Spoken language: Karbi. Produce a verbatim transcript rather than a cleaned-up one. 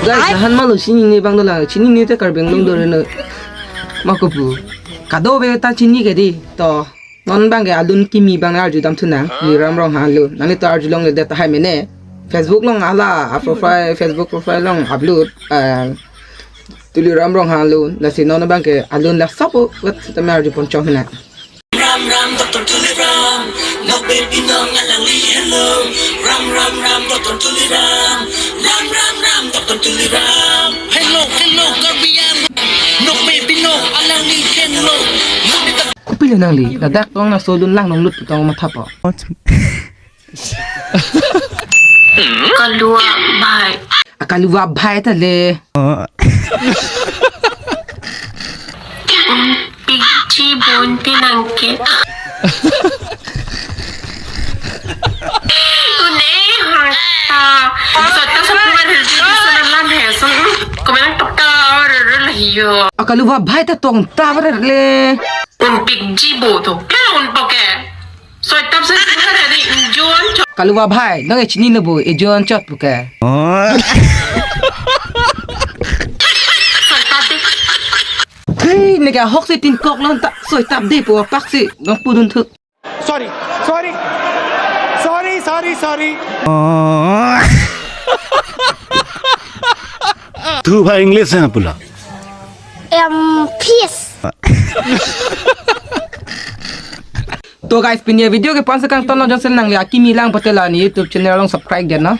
Guys, nahan malo chinine abang dolang, chinine te Karbi Anglong dore no. Mako pu. Kadokave ta chini ke dei. To, non abangke alun kimi abang arjudam thunang. Tuliram Ronghang alun. Nangli to arjulongle det tahai mene. Facebook along hala, a profile, Facebook profile along upload. Eh, Tuliram Ronghang alun. Lasi non abangke alun la sopo vet tame arjupon chok hinang. Ram ram Doctor Tuliram, Nokbe Binong alangli henlo. Ram ram ram Doctor Tuliram, ram ram ram Doctor Tuliram. Hello, hello, Karbi Anglong. Nokbe Binong alangli henlo. Muni ta Kopilo nangli, ladak tong na solun lang nong lut tong mathapo. Kalua bhai. A Kalua bhai ta le. Pikchi bon pinangke. Une harta. Sota sa puan hirji di sana lam he sun. Kumenang pekka rere lahiyo. A Kalua bhai ta tong ta bere le. Un pikji bo to. Kya un poke? Soi tap se tu hari injuan chot. Kalua bhai, nang e chinine bo, injuan chot pu ke. Soi tap de. Hei, neke ahok si tin kok lon ta, soi tap de pu apak si, nang pudun thuk. Sorry, sorry, sorry, sorry, sorry. Tu bhai English hai pula. Em, peace. To guys, pini avideo ke pon sekang tono jongsen nangli akimi lang pute la ne YouTube channel along subscribe den no.